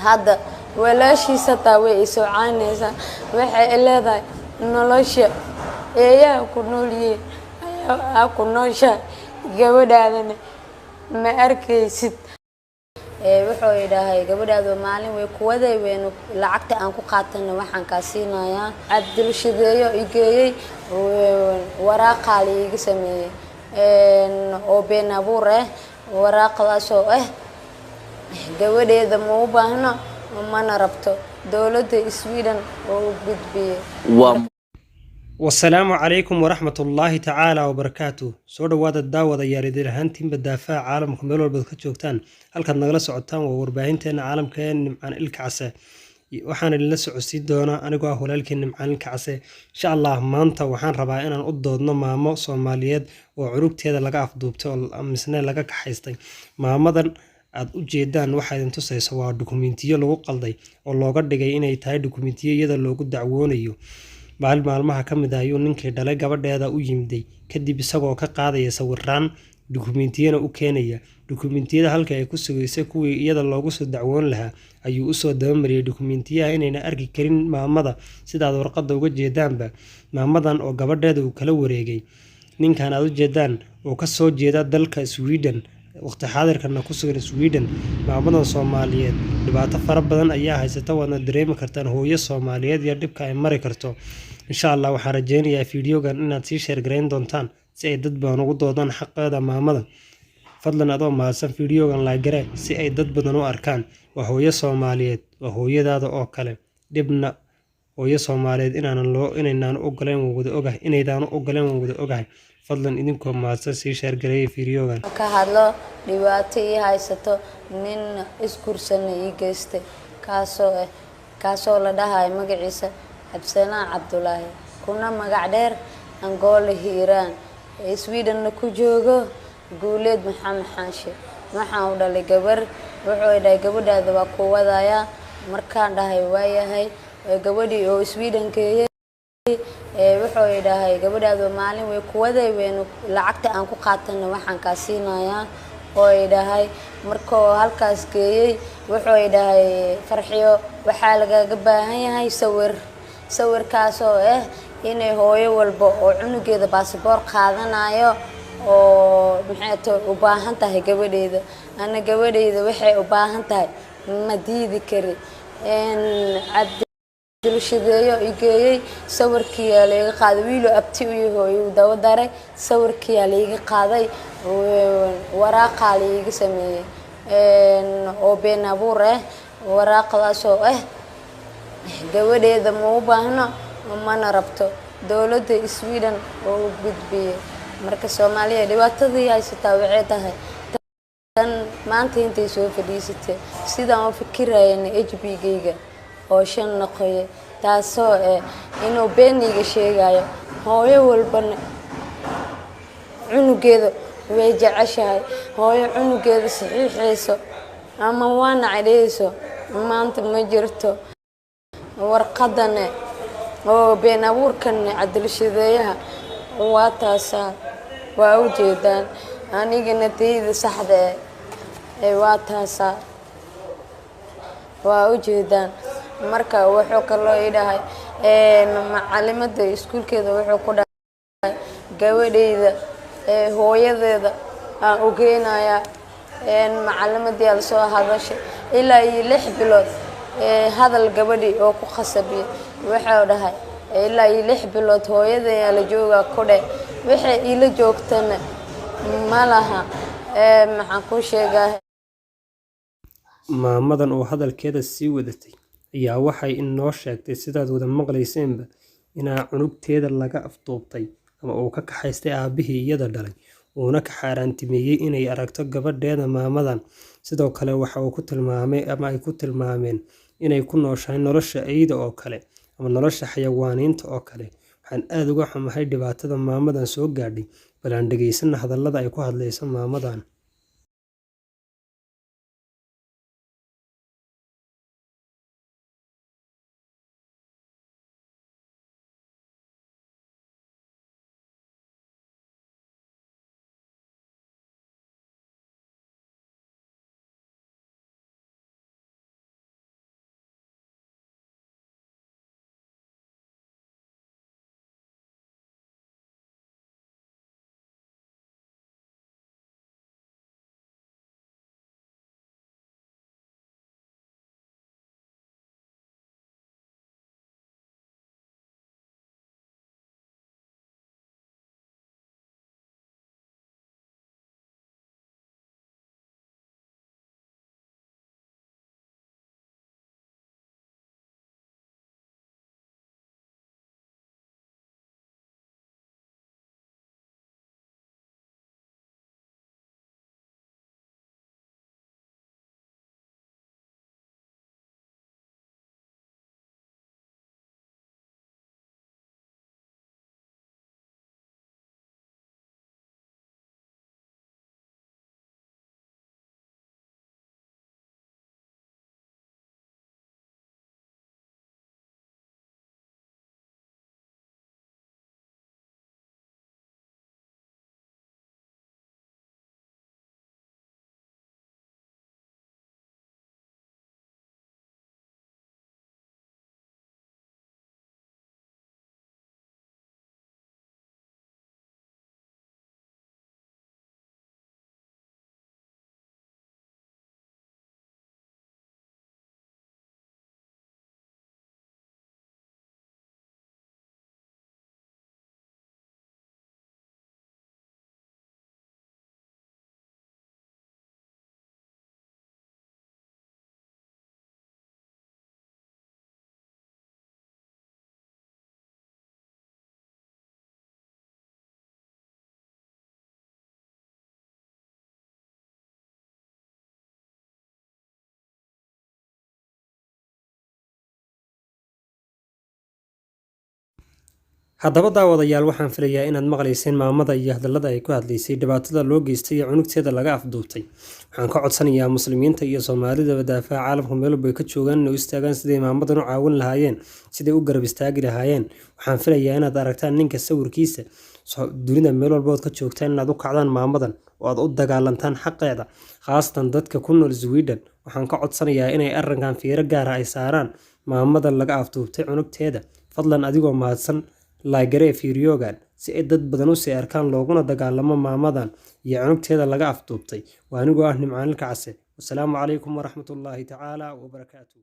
Hadda walaashiis hataa way isoo caanaysaa, waxay leedahay nolosha eeyaha ku noolyihiin ayaa ku nooshahay, gabadhaadana ma arkaysid. Wuxuu idhaahay gabadhaadu maalin way kuwaday weynu lacagta aan ku qaatana waxaan kaa siinayaa. Cabdilshideeyo igeeyey, waraaqaa la iiga sameeyey oo been abuur ah, waraaqdaasoo ah gabadheeda ma u baahno mana rabto, dowladda Sweden oo u gudbiyey. Wasalaamu calaykum waraxmatullaahi tacaala wabarakaatu. Soo dhowaada daawadayaal, idin ahaantiinba daafaha caalamka meel walbaad ka joogtaan. Halkaad nagala socotaan waa warbaahinteena caalamka ee Nimcaan Ilka Case. Waxaan idinla socodsiin doonaa anigoo ah walaalkeen Nimcaan Ilka Case. Insha Allah maanta waxaan rabaa inaan u doodno maamo Soomaaliyeed oo curugteeda laga afduubtay oo misne laga kaxaystay. Maamadan aad u jeedaan waxaa idin tusayso waa dukumentiyo lagu qalday oo looga dhigay inay tahay dukumentiyo iyada loogu dacwoonayo. Maalin maalmaha ka mid ah ayuu ninkii dhalay gabadheeda u yimiday, kadib isagoo ka qaadaya sawiraan, dukumentiyana u keenaya. Dukumentiyada halkii ay ku sugaysay kuwii iyada loogu soo dacwoon lahaa ayuu usoo dabamariyay dukumentiyaha inayna arki karin maamada. Sidaad warqadda uga jeedaanba, maamadan oo gabadheeda uu kala wareegay ninkan aad u jeedaan oo ka soo jeeda dalka Sweden, waqti xaadirkana ku sugan Sweden. Maamadan Soomaaliyeed dhibaato fara badan ayaa haysata, waadna dareemi kartaan hooyo Soomaaliyeed iyo dhibka ay mari karto. Insha Allah waxaan rajeynayaa fiidiyogan inaad sii share garayn doontaan si ay dad badan ugu doodaan xaqeeda maamada. Fadlan adoo mahadsan fiidiyogan like garee si ay dad badan u arkaan. Waa hooyo Soomaaliyeed, waa hooyadaada oo kale. Dhibna hooyo Soomaaliyeed inaanan loo inaynaan ogoleen waan wada ogahay, inaydaan u ogoleen waan wada ogahay. Fadlan idinkoo mahadsan sii share gareeya fiidiyogan. Ka hadlo dhibaato ii haysato, nin isguursana ii geystay, kaasoo ah kaasoo la dhahayo magaciisa Cabdisalaan Cabdulaahi, kuna magac dheer Angola Hiiraan, Swedenna ku joogo Guuleed Maxamed Xaanshe. Waxaan u dhalay gabar. Wuxuu dhahay gabadhaada waa ku wadayaa. Markaan dhahay waayahay, gabadhii oo Sweden geeyey, wuxuu idhahay gabadhaadu maalin way kuwaday weynu lacagta aan ku qaatana waxaan kaa siinayaa oo idhahay. Markuu halkaas geeyey wuxuu idhahay Farxiyo, waxaa lagaga baahan yahay sawir, sawirkaasoo ah inay hooyo walba oo cunugeeda baasboor qaadanayo oo maxay tahay u baahan tahay gabadheeda. Ana gabadheyda waxay u baahan tahay ma diidi kari. Cabdilshideeyo igeeyey, sawirkiyaa laiga qaaday, wiiloo abti u yaho igu daba daray, sawirkiyaa laiga qaaday, waraaqaa laiga sameeyey oo been abuur ah, waraaqdaasoo ah gabadheeda ma u baahno mana rabto, dowladda Sweden oo u gudbiyey. Marka Soomaaliya dhibaatadii haysataa waxay tahay tan maanta intay soo fadhiisatay sidaan u fikirayana HB gayga oo 5 noqoya, taasoo eh inuu beeniga sheegayo. Hooyo walbana cunugeeda way jeceshahay, hooyo cunugeeda saxiixayso ama waana cadheyso maanta ma jirto. Warqadane oo been abuurkane cadilshideeyaha waa taasaa, waa u jeedaan. Anigana tayda saxda eh waa taasaa, waa u jeedaan. Marka wuxuu kaloo ii dhahay macalimada iskuulkeeda, wuxuu ku dhahay gabadheyda hooyadeeda aan u geynayaa. Macalimadii aa lasoo hadashay ilaa iyo 6 bilood hadal gabadhii oo ku khasabiyay. Wuxuu dhahay ilaa iyo 6 bilood hooyadeyaa la joogaa ku dheh, waxay iila joogtana ma laha. Maxaan kuu sheegaa? Maamadan oo hadalkeeda sii wadatay ayaa waxay inoo sheegtay, sidaad wada maqlayseenba, inaa cunugteeda laga afduubtay ama uu ka kaxaystay aabbihii iyada dhalay, uuna ka xaaraantimeeyey inay aragto gabadheeda. Maamadan sidoo kale waxa uu ku tilmaamay ama ay ku tilmaameen inay ku nooshahay nolosha eyda oo kale ama nolosha xayawaaniinta oo kale. Waxaan aad uga xumahay dhibaatada maamadan soo gaadhay. Bal aan dhegaysano hadallada ay ku hadlayso maamadan. Haddaba daawadayaal, waxaan filayaa inaad maqlayseen maamada iyo hadallada ay ku hadlaysay, dhibaatada loo geystay iyo cunugteeda laga afduubtay. Waxaan ka codsanayaa Muslimiinta iyo Soomaalidaba daafaha caalamka meel walba ay ka joogaan inay u istaagaan siday maamadan u caawin lahaayeen, siday u garab istaagi lahaayeen. Waxaan filayaa inaad aragtaan ninka sawirkiisa. Dunida meel walba ood ka joogtaan inaad u kacdaan maamadan oo aad u dagaalantaan xaqeeda, khaasatan dadka ku nool Sweden. Waxaan ka codsanayaa inay arrinkan fiiro gaara ay saaraan maamadan laga afduubtay cunugteeda. Fadlan, adigoo mahadsan, like garee fiidiyogan si ay dad badan u sii arkaan, looguna dagaalamo maamadan iyo cunugteeda laga afduubtay. Waa anigoo ah Nimcaan Ilkacase. Wasalaamu calaykum waraxmatullaahi tacaala wabarakaatu.